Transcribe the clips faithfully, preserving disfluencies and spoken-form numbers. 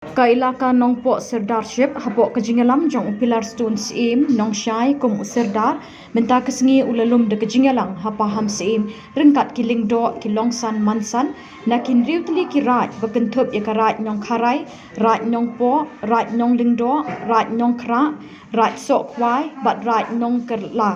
Ka ilaka Nongpoh Sirdarship, hapoh ka jingïalam jong u Pillar Stone Syiem Nongshai kum u Sirdar, mynta ka sngi u la lum da ka jingïalang ha Pahamsyiem, ryngkat ki lyngdoh ki longsan mansan na ki hynriew tylli ki raid ba kynthup ïa ka Raid Nongkharai, Raid Nongpoh, Raid Nonglyngdoh, Raid Nongkhrah, Raid Sohkhwai bad Raid Nongkylla.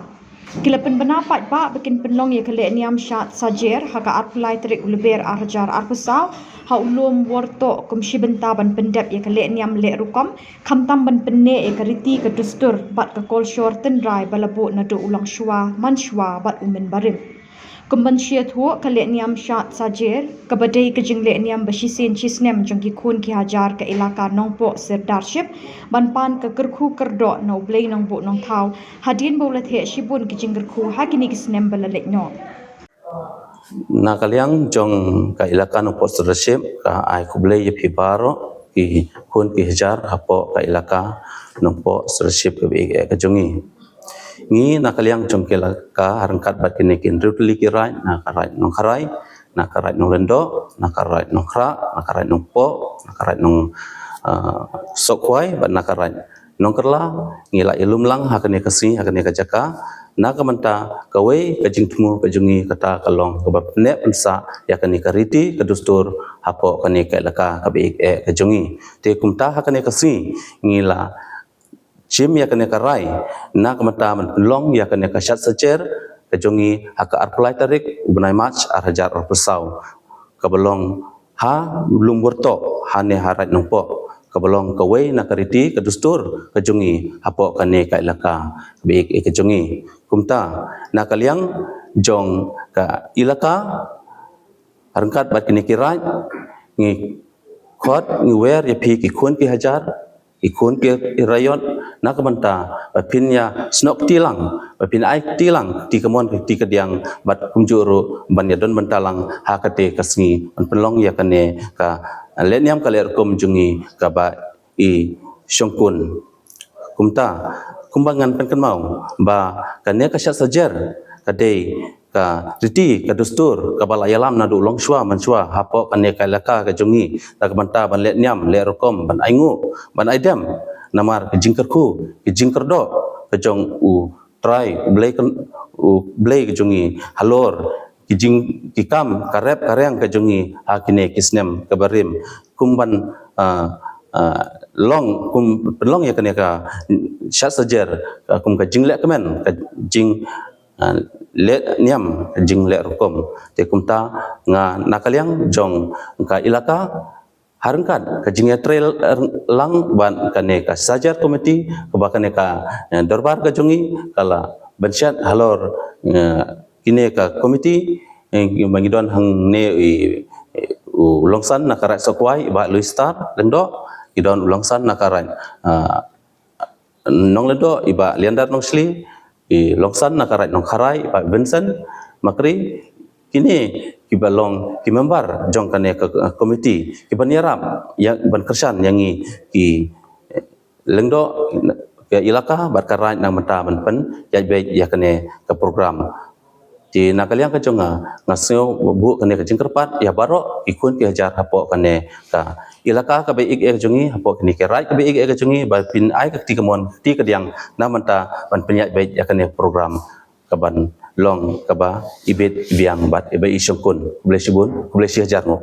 Ki la pynbna paidbah ba kin pynlong ïa ka lehniam shad sajer ha ka arphew lai tarik u Lber ar hajar arphew saw ha u lum Wyrtoh kum shi bynta ban pyndep ïa ka lehniam leh rukom, khamtam ban pynneh ïa ka riti ka dustur bad ka kolshor tynrai ba la buh naduh u longshuwa, manshwa bad u mynbarim. Kum ban shiathuh, ka lehniam shad sajer kaba dei ka jinglehniam ba shisien shisnem jong ki khun ki hajar ka ilaka Nongpoh Sirdarship ban pan ka kyrkhu kyrdoh na U Blei Nongbuh Nongthaw, hadien ba u la theh shibun ki jingkyrkhu ha kine ki snem ba la leit noh. Na ka liang jong ka ilaka Nongpoh Sirdarship, ka ai khublei ïa phi baroh ki khun ki hajar hapoh ka ilaka Nongpoh Sirdarship kaba ïeit ka jong ngi. Ngi na ka liang jong ka ilaka, ryngkat bad kine ki hynriew tylli ki raid, na ka Raid Nongkharai, na ka Raid Nonglyngdoh, na ka Raid Nongkhrah, na ka Raid Nongpoh, na ka Raid Nong, ah, Sohkhwai bad na ka Raid Nongkylla, ngi la ïalum lang ha kane ka sngi, ha kane ka jaka. Na ka bynta kawei ka jingthmu ka jong ngi kata ka long kaba pynneh pynsah ïa kane ka riti ka dustur hapoh kane ka ilaka kaba ïeit ka jong ngi. Te kumta ha kane ka sngi ngi la shim ïa kane ka rai na ka bynta ban pynlong ïa kane ka shad sajer ka jong ngi ha ka arphew lai tarik u bnai March ar hajar arphew saw, kaba long ha lum Wyrtoh, hane ha Raid Nongpoh, kaba long kawei na ka riti ka dustur ka jong ngi hapoh kane ka ilaka kaba ïeit ka jong ngi. Kumta na ka liang jong ka ilaka, ryngkat bad kine ki raid, ngi khot, ngi wer ïa phi ki khun ki hajar, ki khun ki raiot, na ka bynta ba phin ïasnoh kti lang, ba phin ai kti lang kti kamon kti kadiang, bad kumjuh ruh ban ïadon bynta lang ha kata ka sngi ban pynlong ïa kane ka lehniam ka leh rukom jong ngi kaba i shongkun. Kumta, kumba ngan pynkynmaw ba kane ka shad sajer ka dei ka riti ka dustur kaba la ïalam naduh longshuwa manshwa hapoh kane ka ilaka ka jong ngi, na ka bynta ban lehniam leh rukom, ban ainguh, ban aidem namar ka jingkyrkhu, ka jingkyrdoh ka jong U Trai, U Blei, kan, U Blei ka jong ngi halor ki jing, ki kam ka rep ka reng ka jong ngi ha kine ki snem kaba rim, kum ban, ah, ah, long, kum pynlong ïa kane ka shad sajer, ah, kum ka jingleh kmen, ka jing, ah, lehniam, ka jingleh rukom. Te kumta nga na ka liang jong ka ilaka, ha ryngkat ka jingïatreilang bad kane ka sajer komiti, kaba kane ka, eh, dorbar ka jong ngi ka la bynshet halor, eh, kine ka komiti, eh, ba ngi don hangne i, i, u longsan na ka Raid Sohkhwai i Bah Louis Star Lyngdoh, ngi don u longsan na ka Raid, ah, Nonglyngdoh i Bah Liandar Nongshli, i longsan na ka Raid Nongkharai i Bah Vincent Makri, kine kiba long ki member jong kane ka, ka komiti, kiban ïarap ïa, ban kyrshan ïa ngi ki, eh, lyngdoh ka ilaka bad ka raid na ka bynta ban pynïaid beit ïa kane ka program. Te na ka liang ka jong nga, nga sngew buh kane ka jingkyrpad ïa baroh ki khun ki hajar hapoh kane ka ilaka kaba ïeit ka jong ngi, hapoh kane ka raid kaba ïeit ka jong ngi, ba phin ai ka kti kamon kti kadiang na ka bynta ban pynïaid beit ïa kane ka program kaban long kaba ibit ibiang bad iba i shongkun. Khublei shibun, khublei shi hajar nguh.